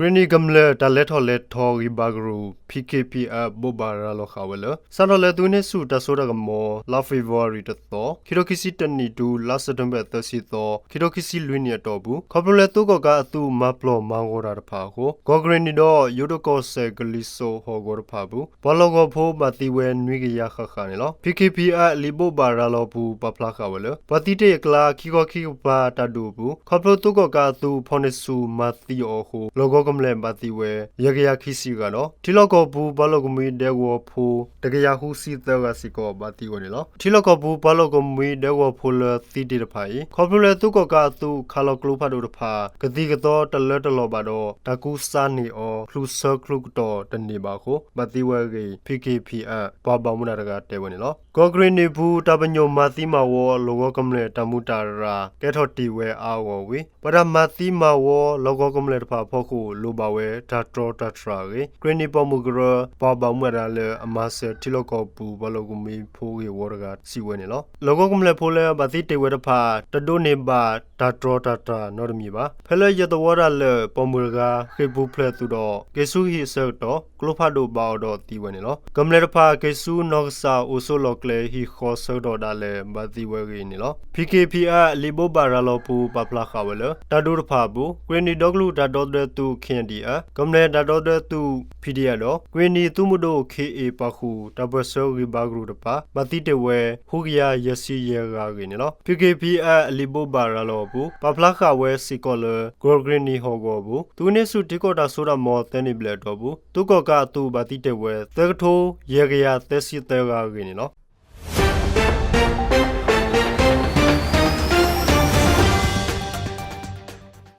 ကရ့ၣ်နံၣ်ကမျၢၢ်တၢ်လဲၤထီၣ်လဲၤထီဂံၢ်ဘါကရူၢ် P K P F ဘိးဘၣ်ရၤလီၤဃာ်ဝဲလၢ စးထီၣ်လၢသုးဟံးန့ၢ်ဆူၣ်တၢ်စိတၢ်ကမီၤ လါဖ့ၤဘြူၤအါရံၤတသီ ခံထိခံဆံတနံၣ်တုၤ လါစဲးပထ့ဘၢၣ်သၢဆံသီ ခံထိခံဆံလွံၢ်နံၣ်အတီၢ်ပူၤ ခီဖျိလၢသုးကီၣ်ကးအသုးမၤပျီၢ်မၤဂီၤတၢ်တဖၣ်အဃိ ကီၢ်ကရ့ၣ်နံၣ်ဒီး ယိၤဒိၣ်ကီၢ်စဲၣ်ကလံၤစိးဟီၣ်ကဝီၤတဖၣ်အပူၤ ပှၤလီၢ်ကဝီၤဖိဘၣ်သံဝဲနွံကယၤဃၣ်ဃၣ်န့ၣ်လီၤ. P K P F လံာ်ဘိးဘၣ်ရၤလီၤပူၤ ပာ်ဖျါဃာ်ဝဲလၢ ပှၤသံတ့ၢ်အကျါ ခံခီခံကပၤတၢ်ဒုးအပူၤ ခီဖျိသုးကီၣ်ကးအသုးဖီၣ်န့ၢ်ဆူၣ်မၤသံအီၤအဃိ လီၢ်ကဝီၤကမျၢၢ်ဘၣ်သံဝဲ ယဲၢ်ကယၤခံဆံဂၤဒီး ထံလီၢ်ကီၢ်ပူၤပှၤလီၢ်ကမှံဒဲကဝီၤဖိ တကယၤဃုဆံသၢဂၤစ့ၢ်ကီး ဘၣ်သံဝဲန့ၣ်လီၤ. ထံလီၢ်ကီၢ်ပူၤပှၤလီၢ်ကမှံဒဲကဝီၤဖိလၢသံတ့ၢ်တဖၣ်အံၤ ခီဖျိလၢသုးကီၣ်ကးအသုးခးလီၤကျိဖးဒိၣ်တဖၣ် ကသံၣ်ကသီတလၢတလီၢ်ဘၣ်ဒီး တၢ်ကူစါန့ၢ်အီၤ ချုးဆၢချုးကတီၢ်တန့ၢ်ဘၣ်အဃိ ဘၣ်သံဝဲအဂ့ၢ် P K P F ပှၤဘၣ်မူဘၣ်ဒါတဂၤတဲဝဲန့ၣ်လီၤ. ကီၢ်ကရ့ၣ်နံၣ်ပူၤ တၢ်ပညိၣ်မၤသံမၤဝီ လီၢ်ကဝီၤကမျၢၢ်တၢ်မူးတၢ်ရၢ် ကဲထီၣ်တ့ၢ်ဝဲအါအါဂီၢ်ဂီၢ်ဝံၤ ပှၤတၢ်မၤသံမၤဝီ လီၢ်ကဝီၤကမျၢၢ်တဖၣ်အဖီခိၣ် လိၣ်ဘၣ်ဝဲတၢ်တြီတၢ်တြၢ်အဂ့ၢ် ကရ့ၣ်နံၣ်ပိာ်မုၣ်ကရၢ ပှၤဘၣ်မူဘၣ်ဒါလၢအမၤစၢၤထံလီၢ်ကီၢ်ပူၤ ပှၤလီၢ်ကမှံဖိဂ့ၢ်ဝီတဂၤ စံးဝဲန့ၣ်လီၤ. လီၢ်ကဝီၤကမျၢၢ်ဖိလၢဘၣ်သံတ့ၢ်ဝဲတဖၣ် တဒိးန့ၢ်ဘၣ်တၢ်တြီတၢ်တြၢ်နီတမံၤဘၣ်. ဖဲလၢယသဝီတၢ်လၢာ် ပိာ်မုၣ်တဂၤ ဃ့ၢ်ပူၤဖျဲးသုးဒီး က့ၤဆူဟံၣ်အဆၢကတီၢ် ကျိဖးဒိၣ်ဘၣ်အီၤဒီးသံဝဲန့ၣ်လီၤ. ကမျၢၢ်တဖၣ်က့ၤဆူနီၢ်ကစၢ်အိၣ်ဆိးလီၢ်ကျဲဟံၣ်ဃီဆၢကတီၢ်ဒၣ်လဲာ် ဘၣ်သံဝဲအဂ့ၢ်န့ၣ်လီၤ. P K P F လံာ်ဘိးဘၣ်ရၤလီၤပူၤ ပာ်ဖျါဃာ်ဝဲလၢ တၢ်ဒုးတဖၣ်အပူၤ ကရ့ၣ်နံၣ်ဒီကလုာ်တၢ်ဒီသဒၢသုး K N D F ကမျၢၢ်တၢ်ဒီသဒၢသုး P D F ဒီး ကရ့ၣ်နံၣ်သုးမုၢ်ဒိၣ် K A ပာ်ဃုာ် တၢ်ပၢၢ်ဆၢဂံၢ်ဘါကရူၢ်တဖၣ် ဘၣ်သံတ့ၢ်ဝဲ ဃုကယၤယဲၢ်ဆံယဲၢ်ဂၤအဂ့ၢ်န့ၣ်လီၤ. P K P F လံာ်ဘိးဘၣ်ရၤလီၤအပူၤ ပာ်ဖျါဃာ်ဝဲစ့ၢ်ကီးလၢ ကီၢ်ကရ့ၣ်နံၣ်ဟီၣ်ကဝီၤအပူၤ သုးဟံးန့ၢ်ဆူၣ်ထံကီၢ်တၢ်စိတၢ်ကမီၤသၢနံၣ်ဘျဲၣ်အတီၢ်ပူၤ သုးကီၣ်ကးအသုးဘၣ်သံတ့ၢ်ဝဲ သၢကထိယဲၢ်ကယၤသၢဆံသၢဂၤအဂ့ၢ်န့ၣ်လီၤ.